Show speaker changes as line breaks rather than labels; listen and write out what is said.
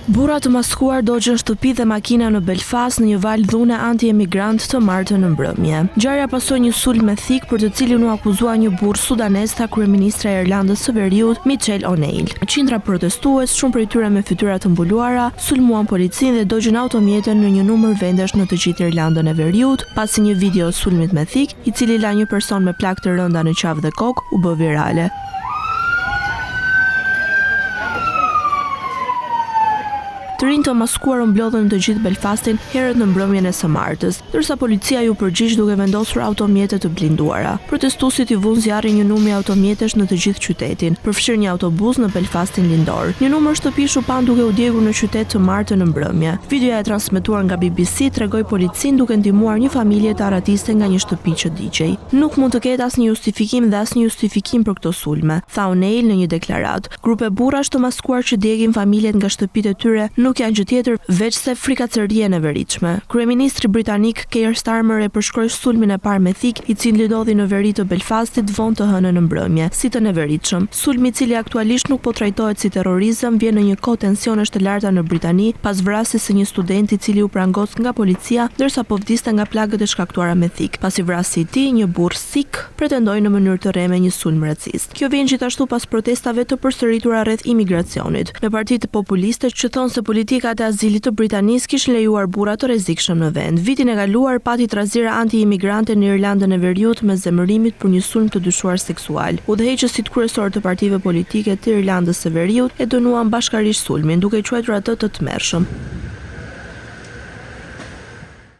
Burra të maskuar dogjën shtëpi dhe makina në Belfast në një valë dhune anti-emigrant të martën në mbrëmje. Ngjarja pasoi një sulm me thikë për të cilin u akuzua një burrë sudanez, tha kryeministrja e Irlandës së Veriut, Michelle O'Neill. Qindra protestues, shumë prej tyre me fytyra të mbuluara, sulmuan policinë dhe dogjën automjete në një numër vendesh në të gjithë Irlandën e Veriut, pasi një video e sulmit me thikë, i cili la një person me plagë të rënda në qafë dhe kokë, u bë virale. Të rinj të maskuar u mblodhën në të gjithë Belfastin herët në mbrëmjen e së martës, ndërsa policia iu përgjigj duke vendosur automjete të blinduara. Protestuesit i vunë zjarrin një numri automjetesh në të gjithë qytetin, përfshirë një autobus në Belfastin lindor. Një numër shtëpish u panë duke u djegur në qytet të martën në mbrëmje. Videoja e transmetuar nga bbc tregoi policinë duke ndihmuar një familje të arratiste nga një shtëpi që digjej. Nuk mund të ketë asnjë justifikim dhe asnjë justifikim për këto sulme, tha O'Neill në një deklaratë. Grupe burrash të maskuar që djegin familjet nga shtëpitë e tyre nuk janë gjë tjetër veçse frikacëri e neveritshme. Kryeministri britanik Keir Starmer e përshkroi sulmin e parë me thikë, i cili ndodhi në veri të Belfastit vonë të hënën në mbrëmje, si të neveritshëm. Sulmi i cili aktualisht nuk po trajtohet si terrorizëm vjen në një kohë tensionesh të larta në Britani pas vrasjes së një studenti i cili u prangos nga policia ndërsa po vdiste nga plagët e shkaktuara me thikë, pasi vrasësi i tij, një burrë sikh, pretendoi në mënyrë të rreme një sulm racist. Kjo vjen gjithashtu pas protestave të përsëritura rreth imigracionit, me partitë populiste që thonë se politikat e azilit të Britanisë kishin lejuar burra të rrezikshëm në vend. Vitin e kaluar pati trazira anti-imigrante në Irlandën e Veriut mes zemërimit për një sulm të dyshuar seksual. Udhëheqësit kryesorë të partive politike të Irlandës së Veriut e dënuan bashkarisht sulmin, duke e quajtur atë të tmerrshëm.